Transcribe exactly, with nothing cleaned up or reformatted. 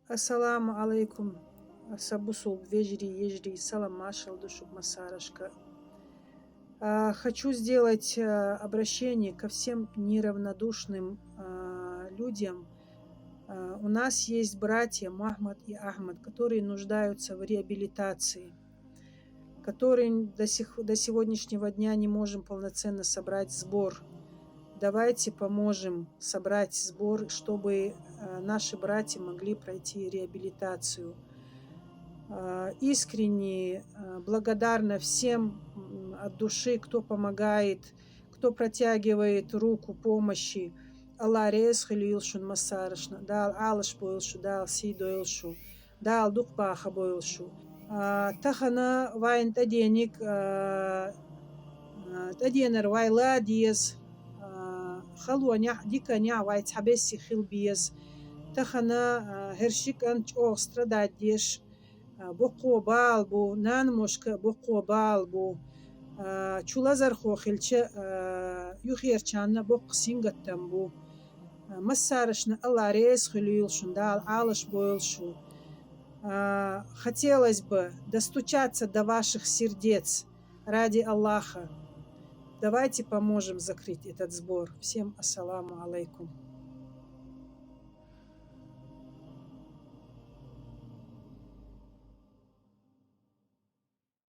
Ассаламу алейкум. Са бусулба вежарий, йижарий, салам-маршал ду шуга массарашка. А, хочу сделать, э, обращение ко всем неравнодушным, э, людям. Э, у нас есть братья Мухаммад и Ахмад, которые нуждаются в реабилитации, которые до сих, до сегодняшнего дня не можем полноценно собрать сбор. Давайте поможем собрать сбор, чтобы, э, наши братья могли пройти реабилитацию. Э, искренне, э, благодарна всем, м, от души, кто помогает, кто протягивает руку помощи. Аллах раьза хуьлийла шун массарашна, Дала Ӏалашбойла шу, Дала сий дойла шу, Дала дукха баха бойла шу. А, тахана вайна тӀадениг, а, а, тӀаденар вай ла деза, а, халонехь, диканехь вай цхьабесса хила беза. Тахана, а, хӀара ши кӀант чӀогӀа страдать деш, а, боккха бала бу, нанамашка боккха бала бу. А, чу лазархо хилча, а, юхерчарна боккха сингаттам бу. А, массарашна Аллах раьза хуьлийла шун, Дала Ӏалашбойла шу. А, хотелось бы достучаться до ваших сердец ради Аллаха. Давайте поможем закрыть этот сбор. Всем ассаламу алейкум.